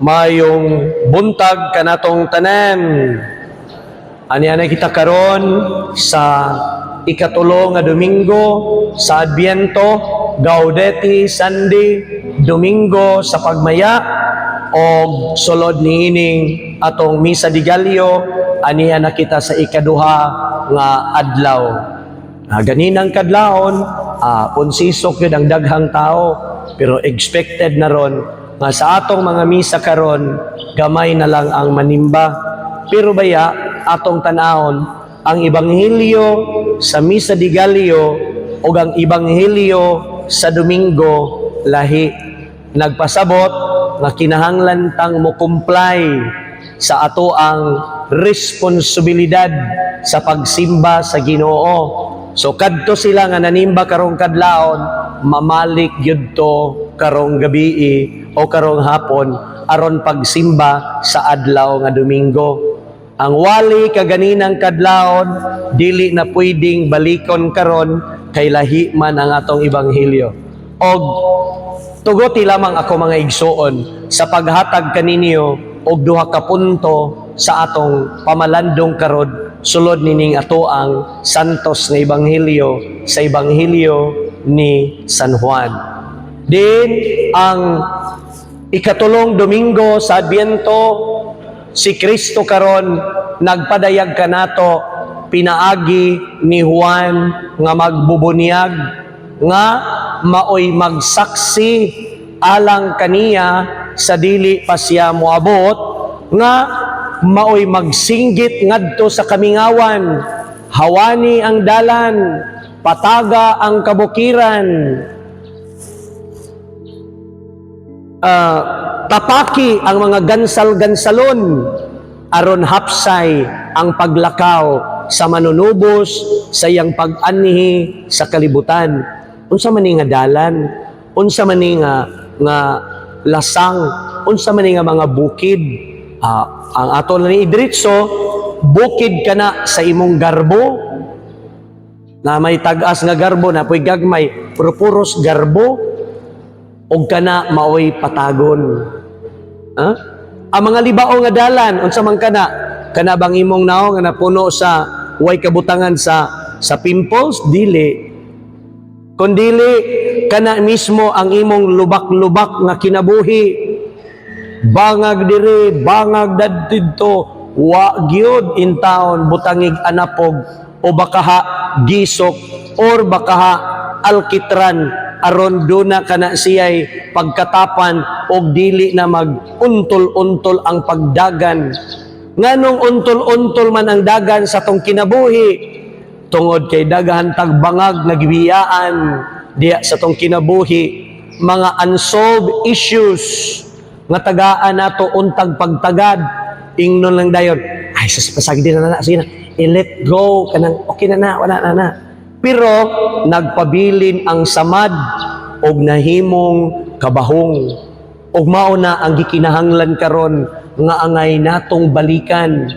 Mayong buntag kanatong tanan. Aniya na kita karon sa ikatulo nga Domingo sa Adbyento, Gaudete Sunday, Domingo sa pagmaya, og sulod niining atong Misa de Gallo, aniya na kita sa ikaduha nga adlaw. Ganinang kadlawon, ponsisok yun ang daghang tao, pero expected na ron nga sa atong mga misa karon gamay na lang ang manimba. Pero baya atong tan-awon ang ebanghelyo sa Misa de Gallo ug ang ebanghelyo sa Domingo lahi. Nagpasabot nga kinahanglan tang mo comply sa ato ang responsibilidad sa pagsimba sa Ginoo. So kadto sila nga nanimba karong kadlawon, mamalik gyud to karong gabii o karong hapon aron pagsimba sa adlaw nga Domingo. Ang wali kaganinang kadlawon dili na pwedeng balikon karon kay lahi man ang atong ebanghelyo. Og tugoti lamang ako, mga igsuon, sa paghatag kaninyo og duha ka punto sa atong pamalandong karon sulod nining ato ang santos nga ebanghelyo sa Ebanghelyo ni San Juan. Din ang ikatulong Domingo sa Adbyento, si Kristo karon nagpadayag kanato pinaagi ni Juan nga magbubunyag nga maoy magsaksi alang kaniya sa dili pa siya moabot, nga maoy magsinggit ngadto sa kamingawan, "Hawani ang dalan, pataga ang kabukiran, tapaki ang mga gansal-gansalon aron hapsay ang paglakaw sa manunubos sa iyang pag-anhi sa kalibutan." Unsa man ni nga dalan? Unsa man ni nga lasang? Unsa man ni nga mga bukid? Ang ato na ni idritso, bukid kana sa imong garbo, na may tag-as nga garbo na puy gagmay, pero puros garbo og kana maoy patagon. Ha? Ang mga libao nga dalan, unsa man kana? Kana bang imong naong nga napuno sa way kabutangan sa pimples? Dili. Kundili kana mismo ang imong lubak-lubak nga kinabuhi. Bangag diri, bangag didto, wa gyud in town butangig anapog o bakaha gisok or bakaha alkitran aron duna kana siyay pagkatapan og dili na mag untol-untol ang pagdagan. Nganong untol-untol man ang dagan sa tong kinabuhi? Tungod kay daghan tag bangag nga gibiyaan diya sa tong kinabuhi, mga unsolved issues nga tagaan nato untag pagtagad. Ingnon lang dayon, "Ay sus, pasagdi na na sige na, i-let go kanang okay na na, wala na na." Pero nagpabilin ang samad og nahimong kabahong, og mao na ang gikinahanglan karon nga angay natong balikan,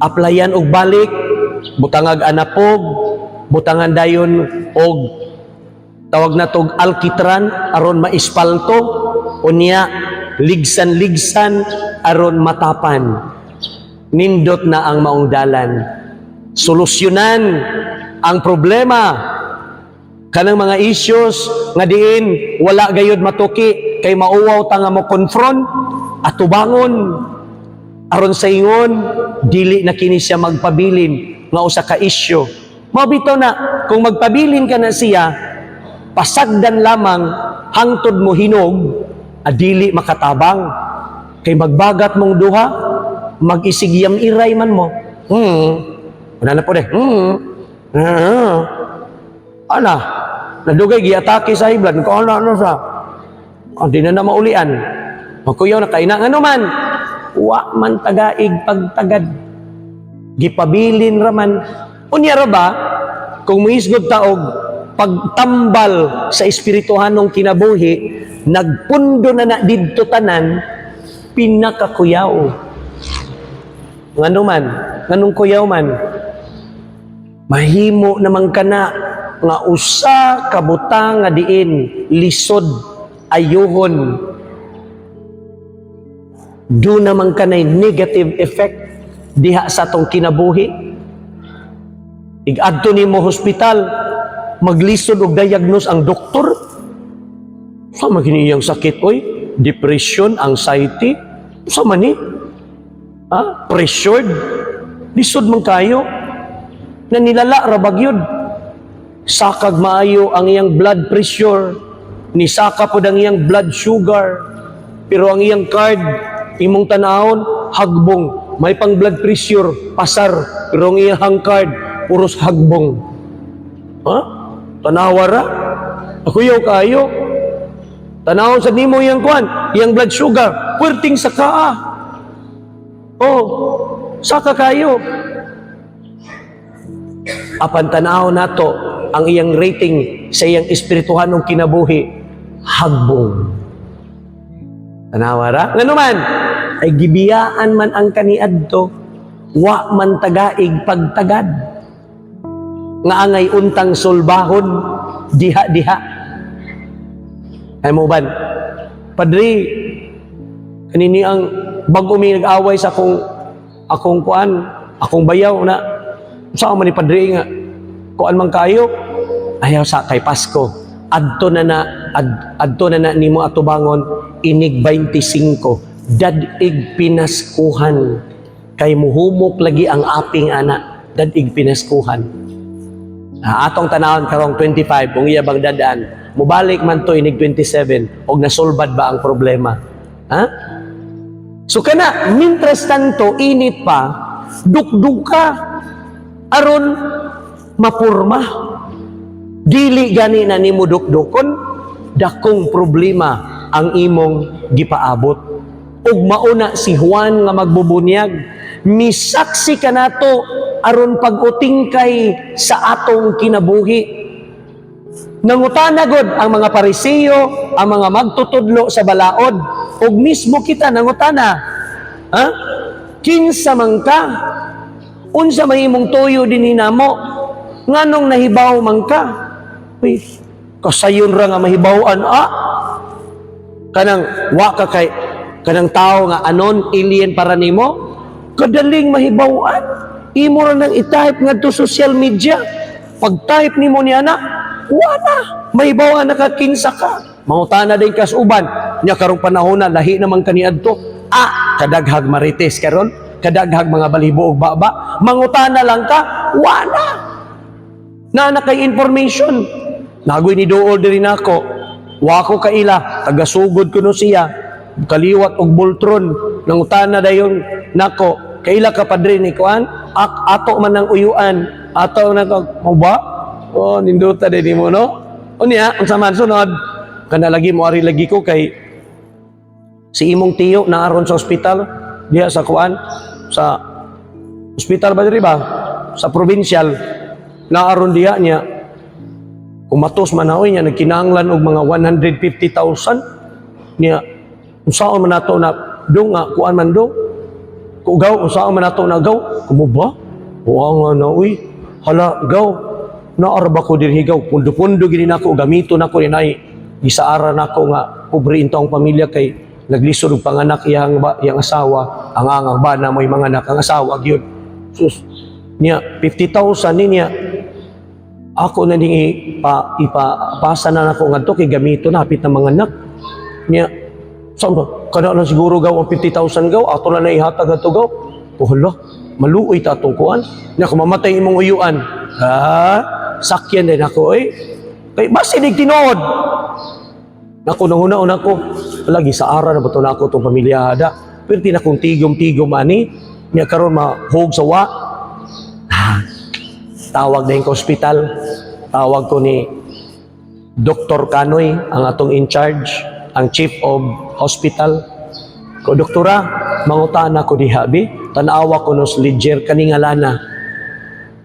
applyan og balik, butangag anapog, butangan dayon og tawag na tog alkitran aron maispalto, unya ligsan-ligsan aron matapan. Nindot na ang maong dalan, solusyonan ang problema kanang mga issues nga diin wala gayud matuki kay mauwaw ta nga mo confront atubangon aron sa ingon dili na kini siya magpabilin nga usa ka issue. Mao bitaw na kung magpabilin ka na siya, pasagdan lamang hangtod mo hinog, adili makatabang kay magbagat mong duha, mag-isigyam iray man mo. Wala na po de. Ana, nadugay giatake sa high blood ko, ano ano sa. Di na na maulian. Magkuyaw na kaina ngano man. Wa man tagaig pagtagad. Gipabilin raman. Unya ra ba kung muhisgod ta og pagtambal sa espirituhanong kinabuhi, nagpundo na na didto tanan, pinakakuyaw. Ngano man, nganong kuyaw man, mahimo naman kana nga usa ka butang nga diin lisod ayuhon. Duna man kanay negative effect diha sa atong kinabuhi. Ig-adto nimo hospital, maglisod og diagnose ang doktor. Sa man kini iyang sakit oy? Depression, anxiety. Sa man ni? Ha? Pressured. Lisod man kayo. Na nilala ra ba gyud. Sakag maayo ang iyang blood pressure. Nisaka pod ang iyang blood sugar. Pero ang iyang card, imong tanawon, hagbong. May pang blood pressure, pasar. Pero ang iyang card, puros hagbong. Ha? Tanawa ra? Ako yaw kayo. Tanawon sa nimo iyang kuan, iyang blood sugar, puwerting saka. Oh, saka kayo. Apan tanaw nato ang iyang rating sa iyang espirituhanong kinabuhi, hagbong. Tanawa ra? Ngano man, ay gibiyaan man ang kaniadto, wa man tagaig pagtagad. Nga angay untang sulbahon, diha-diha. Ay mo ban, Padre, kanini ang bago mi nag-away sa akong kuan, akong bayaw na sa man ni Padre nga kuan man kayo, ayaw sa kay Pasko. Adto na na adto na na nimo atubangon inig 25 dad-ig pinaskuhan kay muhumok lagi ang aping ana dad-ig pinaskuhan. Ah, atong tanawon karong 25 kung iya bang dadaan mubalik man to inig 27 og nasulbad ba ang problema, ha? So kana mientras tanto init pa, dukduk ka aron mapurma. Dili gani na nimo dukdukon, dakong problema ang imong gipaabot. Ug mauna si Juan nga magbubunyag, misaksi kanato aron pag-utingkay sa atong kinabuhi. Nangutana gud ang mga Parisiyo, ang mga magtutudlo sa balaod, ug mismo kita nangutana. Ha? Kinsa man ka? Unsa may imong tuyo dinhi namo? Nganong nahibaw man ka? Uy, kasayon ra nga mahibaw-an ah. Kanang wa ka kay kanang tao nga anon alien para nimo, kadaling mahibaw-an. Imo ra nang i-type ngadto social media. Pag type nimo niya na, wala. Mahibaw-an na ka kinsa ka. Mangutana din kas uban. Nya karong panahon na lahi naman kaniadto. Ah, kadaghag marites karon, kadaghag mga balibo og baba. Mangutana lang ka, wala. Na na kay information. Nagoy ni duol diri nako. Wa ko kaila, tagasugod kuno siya. Kaliwat og Bultron, nangutana dayon nako. Kaila ka, Padre, ni kuan? Ato man ang uyuan. Ato na mo ba? Oh, nindota din nimo, no? Unya, unsa man sunod? Kana lagi mo ari lagi ko kay si imong tiyo naaron sa ospital diha sa kuan, sa ospital ba diri ba? Sa provincial naaron diha niya. Kumatos man na niya, nagkinahanglan og mga 150,000 niya. Unsaon man nato na dong nga kuan man dong kugaw, unsaon man nato na gaw kumo ba? Wa nga na uy, hala gaw, naara ba ko dinhi gaw, pundo-pundo gini nako gamito nako ni nay gisaara nako nga pobre into ang pamilya kay naglisod og panganak iyang ba, iyang asawa, ang angang bana mo'y mga anak ang asawa gyud. Sus niya, 50,000 ni niya ako na ning ipapasa na nako ngadto kay gamito na hapit na mga anak niya. Saan ba kada na siguro gaw ang 50,000 gaw, ato na ihatag adto gaw. Oh hala, maluoy ta atong kuan niya kung mamatay imong uyuan. Ha, sakyan din ako eh kay basin ig tinuod. Nako, nanguna-una ko, lagi sa ara na ba to nako tong pamilya da. Pero na kong tigom-tigom ani, niya karon mahog sa wa. Ah, tawag na yung hospital. Tawag ko ni Dr. Kanoy, ang atong in charge, ang chief of hospital. Ko, "Doktora, mangutana ko diha bi, tanawa ko no ledger kani ngalana.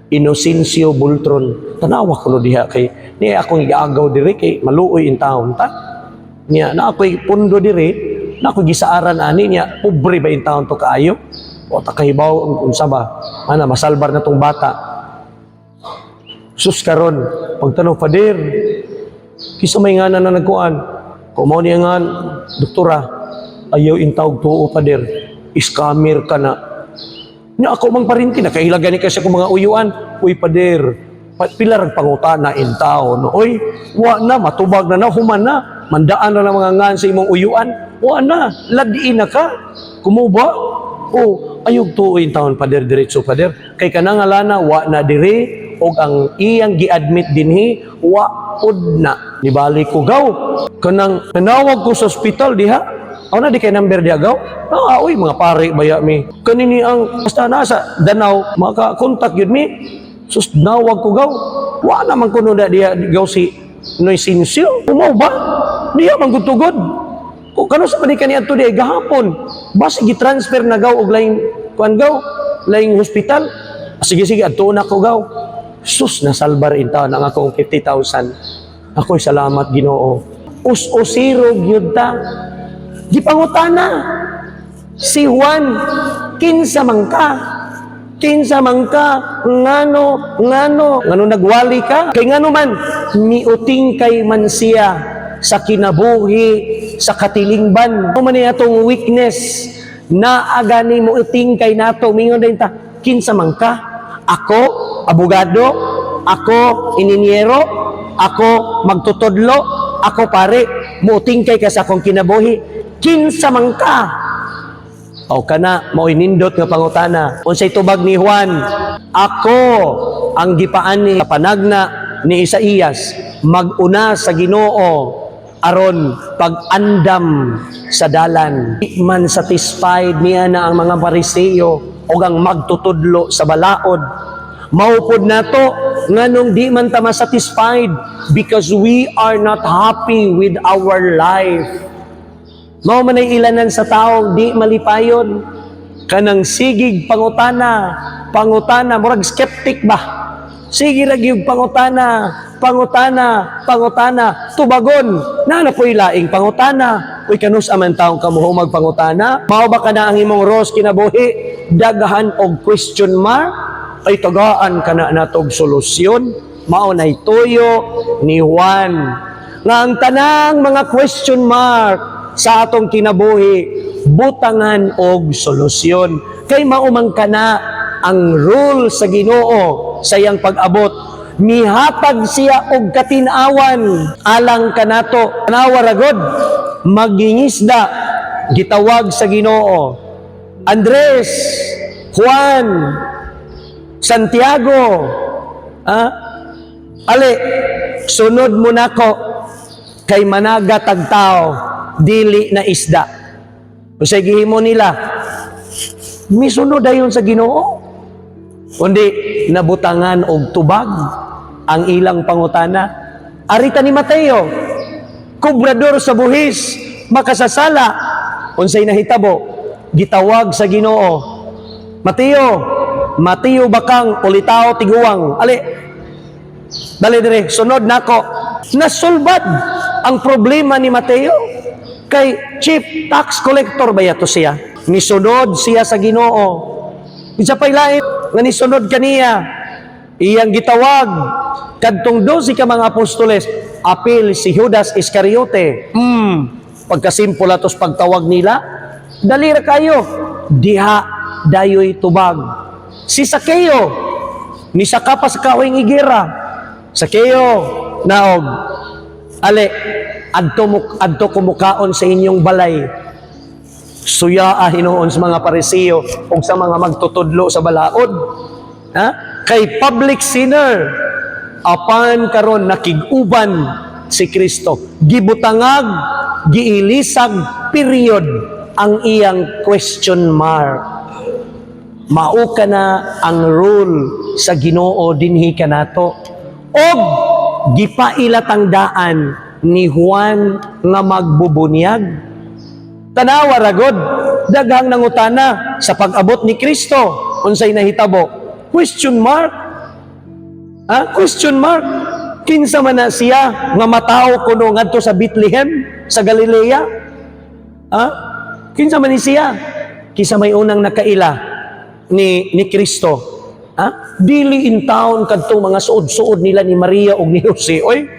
Inocencio Bultron. Tanawa ko no diha kay niya akong igaagaw diri kay maluoy in taon ta. Niya na ako'y pundo diri, na ako'y gisaaran ani niya, pobre ba in taon to kaayo? O ta kahibaw unsa ba? Ana masalbar na tong bata." Sus karon, pagtanong, "Father, kisa may ngana na nagkuan?" Kung mao niya nga, "Doktora, Ayaw intawog tuo, pader. Scammer ka na. Nya ako mang parinti, nakaila gani kasi akong mga uyuan. Uy, pader, pila rag pangutana in taon, no? Oy, wa na, matubag na na, human na. Mandaan na ng mga ngan sa imong uyuan. Wa na, ladiin na ka. Kumuba? Oh, ayog tuo in taon, pader, diretso, pader. Kay kanang alana, wa na dire, og ang iyang gi-admit dinhi, wa pod na. Nibalik ko gaw. Kanang nanawag ko sa ospital diha. Aw na di kay number diha gaw. Ah, uy, mga pare baya mi. Kanini ang basta nasa Danao maka-contact yun mi. Sus, nawag ko gaw. Wa naman kuno na diha gaw si Noy Sinsio. Umaw ba? Diha man gud tugod. O kano sa man kani adto diha gahapon. Basi gi-transfer na gaw og laing kuan gaw, laing hospital. Ah, sige sige, adto na ko gaw. Sus, nasalbar in taon ang akong 50,000. Ako'y salamat, Ginoo. Us-usiro gyud ta. Gipangutana si Juan, kinsa man ka? Kinsa man ka? Ngano, ngano, ngano nagwali ka? Kay ngano man, miuting kay man siya sa kinabuhi, sa katilingban. Mao man ni atong weakness, na agani mo uting kay nato, mingon din ta, kinsa man ka? Ako, abogado, ako, ininyero, ako, magtutudlo, ako pare, mutingkay ka sa akong kinabuhi. Kinsa man ka? O kana, mao'y nindot nga pangutana. Unsay tubag ni Juan? Ako ang gipaani sa panagna ni Isaías, mag-una sa Ginoo aron pag-andam sa dalan. Di man satisfied niya na ang mga Pariseo o ang magtutudlo sa balaod. Maupod nato nganong di man ta masatisfied, because we are not happy with our life. Mao man ay ilanan sa tao di malipayon. Kanang sigig pangutana, pangutana, murag skeptic ba? Sige ra gyud pangutana, pangutana, pangutana, tubagon. Na na po'y laing pangutana. Uy, kanus aman taong kamuho magpangutana? Mao ba kana ang imong ros kinabuhi? Daghan og question mark? Ay tagaan kana natog solusyon. Mao nay tuyo ni Juan nga ang tanang mga question mark sa atong kinabuhi, butangan og solusyon, kay mao man kana ang rule sa Ginoo sa iyang pag-abot. Mihatag siya og katin-awan alang kanato. Tanawa ra god, magingisda, gitawag sa Ginoo. Andres, Juan, Santiago, ah, ali, sunod mo nako kay managa tag tao, dili na isda. Unsay gihimo nila? Misunod dayon sa Ginoo. Kundi nabutangan og tubag ang ilang pangutana. Arita ni Mateo, kubrador sa buhis, makasasala. Unsay nahitabo? Gitawag sa Ginoo. Mateo, Mateo bakang ulitao tiguang. Ali, dali dire, sunod nako. Nasulbad ang problema ni Mateo. Kay chief tax collector ba yato siya? Nisunod siya sa Ginoo. Isa pa'y lain nga nisunod kaniya. Iyang gitawag kadtong 12 ka mga apostoles, apil si Judas Iscariote. Pagkasimple atos pagtawag nila, dali ra kayo. Diha dayoy tubag. Si Sakeo, nisaka pa sa kahoy igera. Sakeo, naog. Ale, adto mo, adto kumukaon sa inyong balay. Suyaa hinuon sa mga Parisiyo o sa mga magtutudlo sa balaod. Ha? Kay public sinner, apan karon nakig-uban si Kristo. Gibutangag, giilisag, period ang iyang question mark. Mao ka na ang rule sa Ginoo dinhi kanato. Og gipailatang daan ni Juan nga magbubunyag. Tanawa ragod, daghang nangutana sa pag-abot ni Kristo, unsay nahitabo? Question mark. Ha? Question mark. Kinsa man na siya nga matawo kuno ngadto sa Bethlehem sa Galilea? Ha? Kinsa man ni siya? Kinsa may unang nakaila ni Kristo? Ha? Dili in town kadtong mga suod-suod nila ni Maria ug ni Jose, oy,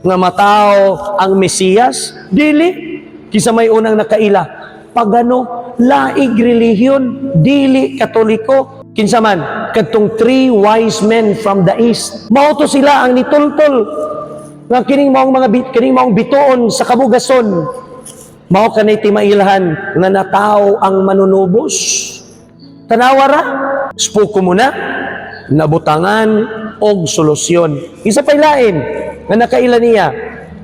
nga matawo ang Mesiyas. Dili. Kinsa may unang nakaila? Pagano, laing relihiyon, dili Katoliko. Kinsa man, kadtong three wise men from the east. Mao to sila ang nitultol nga kining maong bituon sa kabugason. Mao kanay timailhan nga natawo ang Manunubos. Tanawa ra, spuko mo na, nabutangan og solusyon. Isa pa'y lain nga nakaila niya,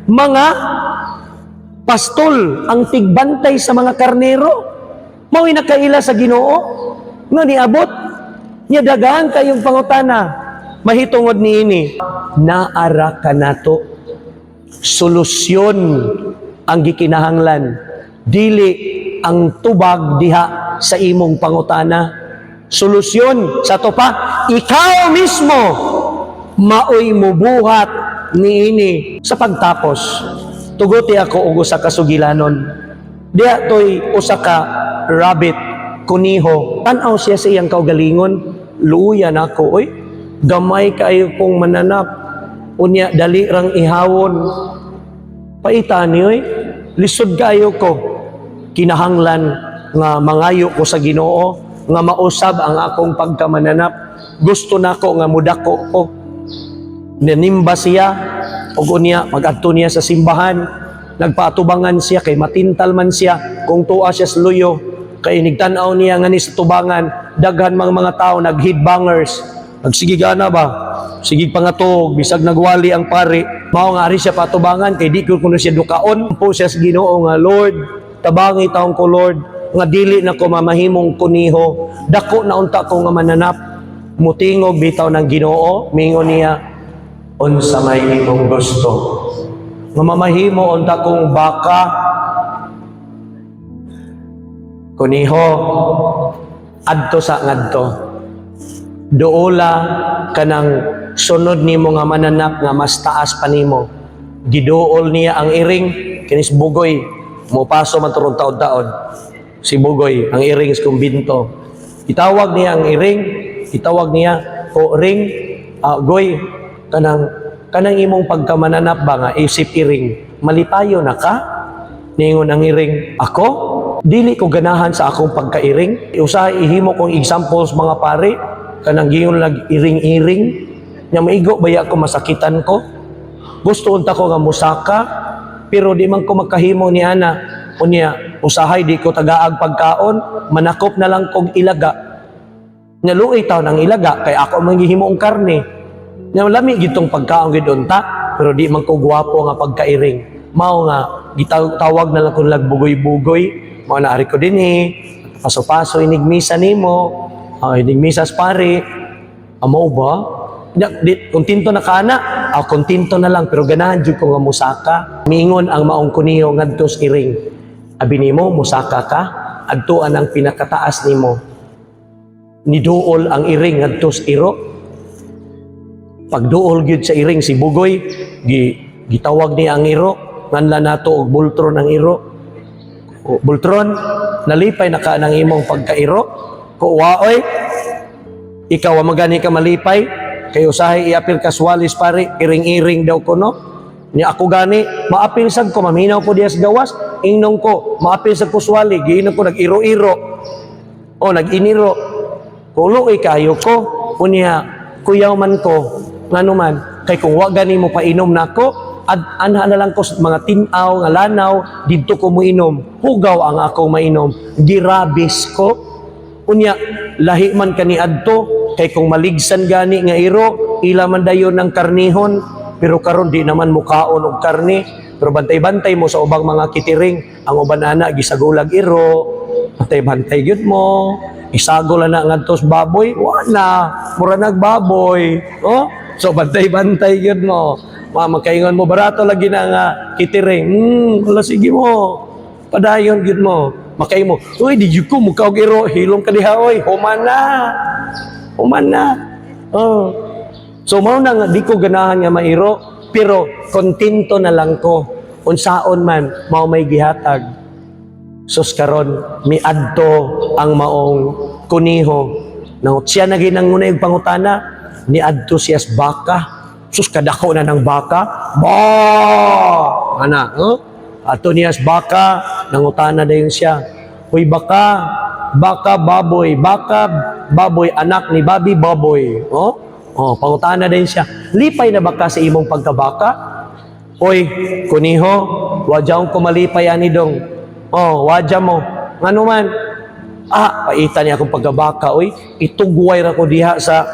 mga pastol ang tigbantay sa mga karnero. Mao'y nakaila sa Ginoo nga niabot niya. Daghan kayong pangutana mahitungod niini. Naara kanato, solusyon ang gikinahanglan, dili ang tubag diha sa imong pangutana. Solusyon sa to pa, ikaw mismo maoy mubuhat niini. Sa pagtapos, tuguti ako og usa ka sugilanon. Diha toy usa ka rabbit, kuniho. Tan-aw siya sa iyang kaugalingon. "Luya nako oy, gamay kaayo kong mananap, unya dali rang ihawon. Paita ni oy, lisod kaayo ko. Kinahanglan nga mangayo ko sa Ginoo nga mausab ang akong pagkamananap. Gusto nako nga mudako ko." Nanimba siya ug unya magadto niya sa simbahan. Nagpaatubangan siya kay matintal man siya kung tuwa siya sa luyo, kay nigtan-aw niya nga ni sa tubangan daghan mga tao nag-headbangers, nagsige gana ba, sige pangatog bisag nagwali ang pari. Mao nga ari siya patubangan kay di ko kuno siya dukaon po siya sa Ginoo nga, "Lord, tabangi taon ko, Lord, nga dili na ko mamahimong kuniho. Dako na unta ko nga mananap." Mutingog bitaw ng Ginoo. Mingon niya, "Unsa may imong gusto?" "Nga mamahimo unta kong baka." "Kuniho, adto sa ngadto. Duola kanang sunod nimo nga mananap nga mas taas pa nimo." Giduol niya ang iring kinis Bugoy. Mopaso man turong taon-taon. Si Bugoy, ang iring sa kumbinto. Itawag niya ang iring, itawag niya ko ring, "Goy, kanang kanang imong pagkamananap ba nga isip iring, malipayo na ka?" Ningon ang iring, "Ako, dili ko ganahan sa akong pagkairing." Usahay ihimo kong examples, mga pare, kanang giyon lag iring-iring, nya maigo baya ko, masakitan ko. Gusto unta ko nga musaka, pero di man ko makahimo ni ana. Unya, usahay di ko tagaag pagkaon, manakop na lang kog ilaga. Naluoy taon ang ilaga, kay ako man gihimo ang karne. Nya lami gitong pagkaon gid unta, pero di man ko gwapo nga pagkairing. Mao nga gitawag na lang kong lagbugoy-bugoy. Mao na ari ko dinhi, paso-paso inig misa nimo, inig misa sa pare." "Amo ba? Di, kontento na ka na?" "Ah, kontento na lang, pero ganahan jud ko nga musaka." Miingon ang maong kuniho ngadto sa iring, "Abi nimo musaka ka, adtuan ang pinakataas nimo." Niduol ang iring ngadto sa iro. Pagduol gyud sa iring si Bugoy, gitawag niya ang iro, nganla nato og Bultron ang iro. "O, Bultron, nalipay na ka ng imong pagkairo?" "Ko waoy." "Ikaw wa magani ka malipay kay usahay iapil ka swalis pare, iring-iring daw kuno. Nya ako gani maapil sad ko, maminaw ko diya sa gawas, ingnon ko maapil sad ko swali, giinom ko nag-iro-iro o nag-iniro. Kulo kayo ko. Unya kuyaw man ko, ngano man kay kung wa gani mo painom nako, ad anha na lang ko sa mga tin-aw nga lanaw, didto ko moinom, hugaw ang akong mainom, girabis ko. Unya lahi man kani adto kay kung maligsan gani nga iro, ila man dayon ng karnihon, pero karon di naman mukaon og karne, pero bantay-bantay mo sa ubang mga kitiring, ang uban ana gisagulag iro, bantay-bantay gyud mo. Isagol na ngadto sa baboy, wala, mura nagbaboy. Oh, so bantay-bantay gyud mo. Ma makaingon mo barato lagi na nga kitiring. Wala, sige mo. Padayon gyud mo. Makay mo, "Uy, di jud ko mukaog iro, hilom ka diha oy, human na. Human na." Oh. So mao na nga di ko ganahan nga mairo, pero kontento na lang ko. Unsaon man, mao may gihatag. Sus, karon miadto ang maong kuniho. Nang siya na ginangunay og pangutana, niadto siya sa baka. Sus, kadako na ng baka. Ba! Ana, oh? Ato niya sa baka, nangutana dayon siya. Uy, baka, baka baboy, baka baboy, anak ni babi baboy. Oh, oh, pangutana din siya. Lipay na ba ka sa imong pagkabaka? Oy, kuniho, wadya ko malipay ani dong. Oh, wadya mo. Ngano man? Ah, paitan niya akong pagkabaka, oy. Itugway ra ko diha sa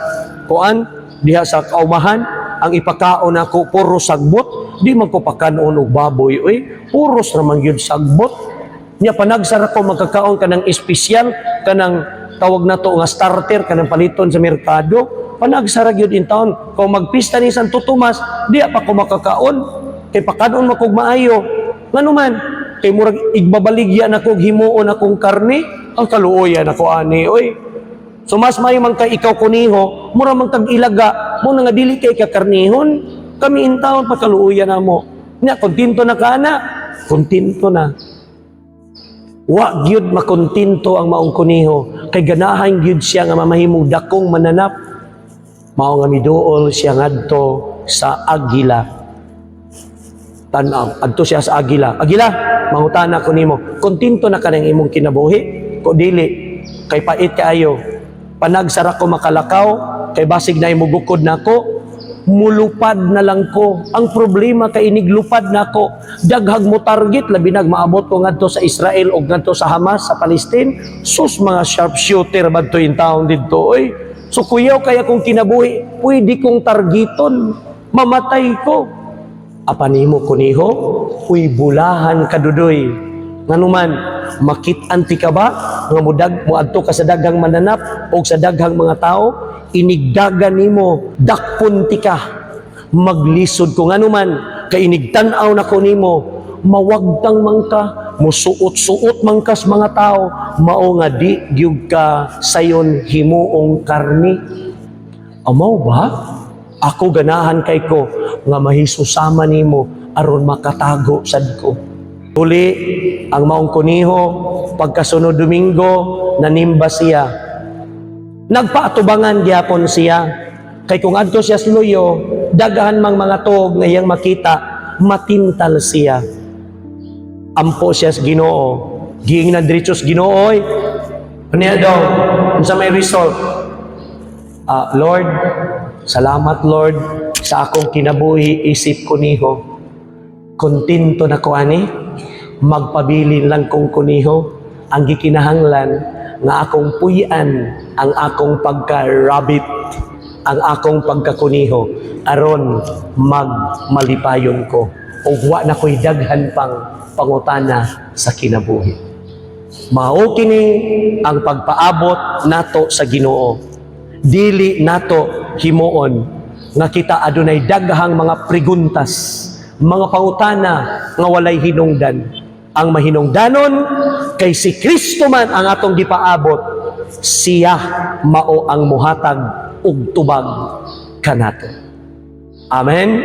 kuan, diha sa kaumahan, ang ipakaon ako puro sagbot, di man ko pakanon og baboy, oy. Puros ra man gyud sagbot. Nya panagsara ko magkakaon kanang espesyal, kanang tawag na to nga starter, kanang paliton sa merkado. Panagsara gyud in town. Kung magpista ni Santo Tomas, di pa ko makakaon. Kay pakanon man kog maayo. Ngano man? Kay murag igbabaligya na kog himuon akong karne, ang kaluoyan ako ani, oy. So mas maayo man kay ikaw kuniho, mura man kag ilaga, mo na nga dili kay kakarnihon, kami in town pakaluoyan na mo. Nya kontento na ka na, kontento na. Wa gyud makontento ang maong kuniho kay ganahan gyud siya nga mamahimong dakong mananap. Mao nga miduol siya ngadto sa agila. Tan-aw, adto siya sa agila. "Agila, mangutana ko nimo, kontento na ka ng imong kinabuhi? Ko dili, kay pait kaayo. Panagsara ko makalakaw, kay basig na imugukod nako, mulupad na lang ko. Ang problema kay iniglupad nako, daghag mo target, labi nag maabot ko ngadto sa Israel o ngadto sa Hamas sa Palestine. Sus, mga sharpshooter badto in town didto, oy. So kuyaw kaya kung kinabuhi, pwede kong targeton, mamatay ko." "Apan nimo kuniho, uy, bulahan ka dudoy. Nganuman, makit-an ti ka ba nga mudag moadto ka sa daghang mananap o sa daghang mga tao, inigdagan nimo, dakpon ti ka, maglisod ko. Nganuman, kay inigtan-aw na ko nimo, mawagtang man ka, musuot-suot man kas mga tao, mao nga di gyud ka sayon himuong karni." "Amaw ba? Ako ganahan kay ko nga mahisusama nimo aron makatago sad ko." Uli ang maong kuniho, pagkasunod Domingo, nanimba siya. Nagpaatubangan gyapon siya. Kay kung adto siya sa luyo, daghan mang mga tuog nga iyang makita, matintal siya. Ampo siya sa Ginoo. Giingnan diretso sa Ginoo, "Oy. Ano daw? Unsa may result?" "Ah, Lord, salamat Lord sa akong kinabuhi isip kuniho. Kontento na ko ani, magpabilin lang kong kuniho. Ang gikinahanglan nga akong puy-an ang akong pagka-rabbit, ang akong pagkakuniho aron magmalipayon ko. Ug wa na ko'y daghan pang pangutana sa kinabuhi." Mao kini ang pagpaabot nato sa Ginoo. Dili nato himuon nga kita adunay daghang mga preguntas, mga pangutana nga walay hinungdan. Ang mahinungdanon kay si Kristo man ang atong gipaabot, siya mao ang muhatag og tubag kanato. Amen.